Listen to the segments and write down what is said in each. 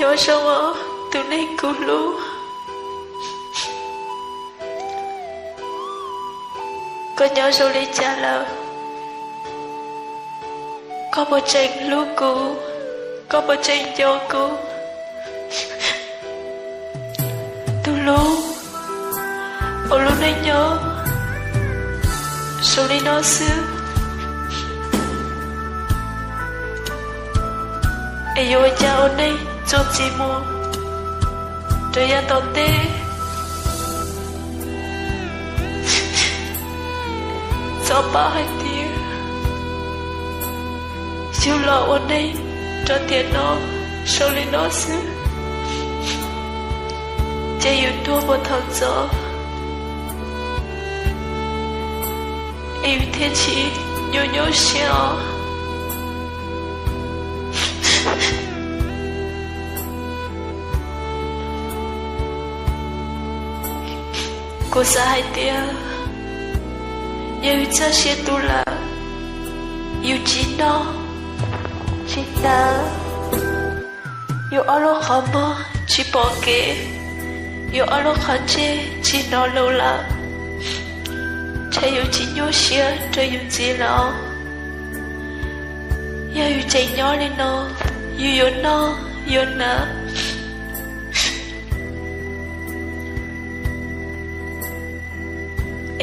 Nyob zoo os, tus neeg kuv hlub. Koj nyob zoo li cas lawm? Koj puas tseem hlub kuv? Koj puas tseem nco kuv? Tus hlub, ua lub neej nyob zoo li no xwb, es yuav ua cas ua neej txuas ntxiv mus rau yav tom ntej? Txhob pab hais tias yus los ua neej rau tiam no zoo li no xwb, ces yus tuag puas thaum ntxov es yus thiaj tsis nyuaj nyuaj siab os. Kuv xav hais tias yog yus txoj sia tu lawm, yus tsis noj tsis hnav, yus ob lub qhov muag tsis pom kev, yus ob lub qhov ntsej tsis hnov lus lawm, ntshe yus tsis nyuaj siab rau yus ntxiv lawm. Yog yus tseem nyob li no, yus yuav noj yuav hnav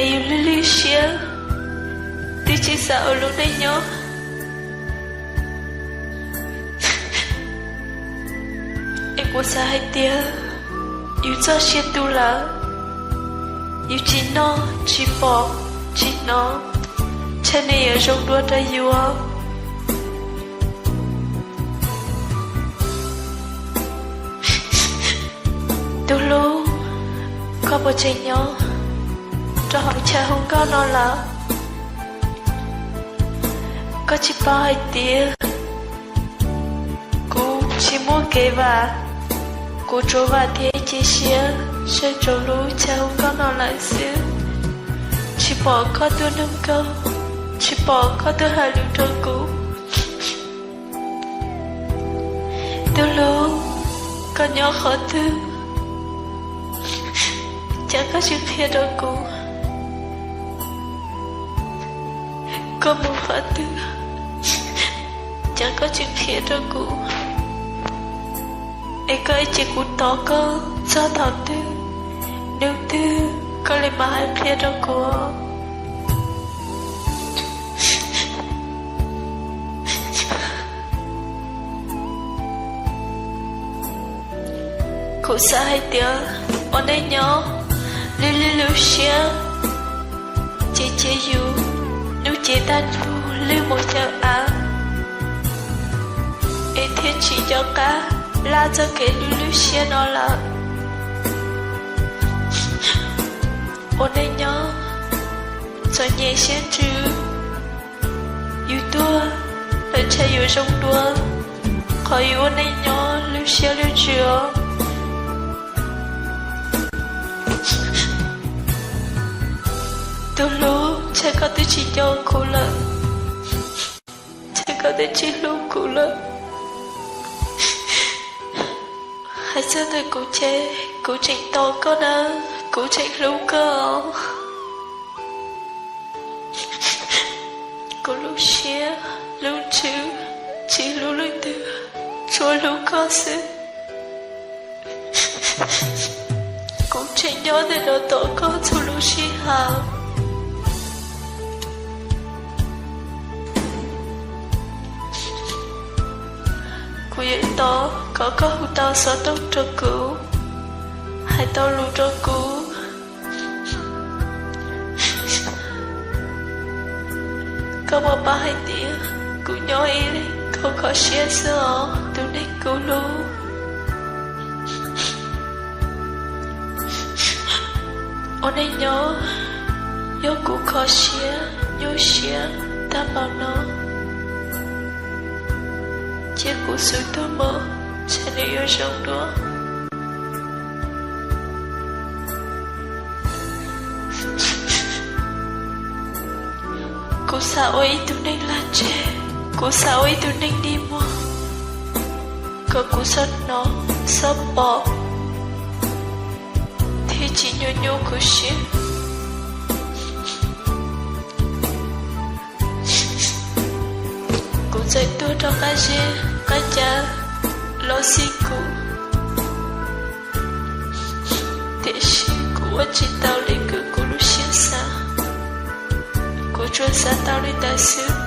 es yus lwj lwj siab, twb tsis xav ua lub neej nyob. Es kuv xav hais tias yus txoj sia tu lawm, yus tsis noj tsis pom tsis hnov, ntshe nws yuav zoo dua rau yus. Tus hlub, koj puas tseem nyob rau hauv chav hu nkauj no lawm? Koj tsis paub hais tias kuv tsis muaj kev vam, kuv tsuas vam thiab cia siab saib rau lub chav hu nkauj no lawm xwb. Tsis pom koj tuaj nug nkauj, tsis pom koj tuaj hais lus rau kuv. Tus hlub, koj nyob qhov twg, cas koj tsis qhia rau kuv? Koj mus qhov twg, cas koj tsis qhia rau kuv? Es koj ib ce kuv tos koj txog thaum twg, hnub twg koj li mam hais qhia rau kuv? Kuv xav hais tias ua neej nyob lwj lwj lub siab, ces cia yus hnub ces tag nrho lwj mus xyaw av, es thiaj tsis nco qab laj txoj kev lwj lub siab no lawm. Ua neej nyob txom nyem siab ntsws, yus tuag lawm ntshe yuav zoo dua qhov yus ua neej nyob lwj siab lwj ntsws os. Tus hlub, ntshe koj twb tsis nco kuv lawm, ntshe koj twb tsis hlub kuv lawm. Hais txog ntawm kuv ces kuv tseem tos koj na, kuv tseem hlub koj. Kuv lub siab lub ntsws tsis hlub leej twg, tsuas hlub koj xwb. Kuv tseem nyob ntawm no tos koj txhua lub sij hawm. Kuv yuav tos kom koj hu tau xov tooj rau kuv, hais tau lus rau kuv. Koj puas paub hais tias kuv nyob ib leeg kho kho siab xwb os, tus neeg kuv hlub. Ua neej nyob, yog kuv kho siab nyuaj siab tag npaum no, cia kuv xub tuag mus, ntshe nws yuav zoo dua. Kuv xav ua ib tug neeg lag ntseg, kuv xav ua ib tug neeg dig muag. kom kuv txhob hnov, txhob pom, thiab tsis nyuaj nyuaj kuv siab. Kuv txawm tuag rau qab zeb qab ca los xij kuv, tiam sis kuv ua tsis tau li kuv lub siab xav. Kuv tsuas xav tau li ntawd xwb.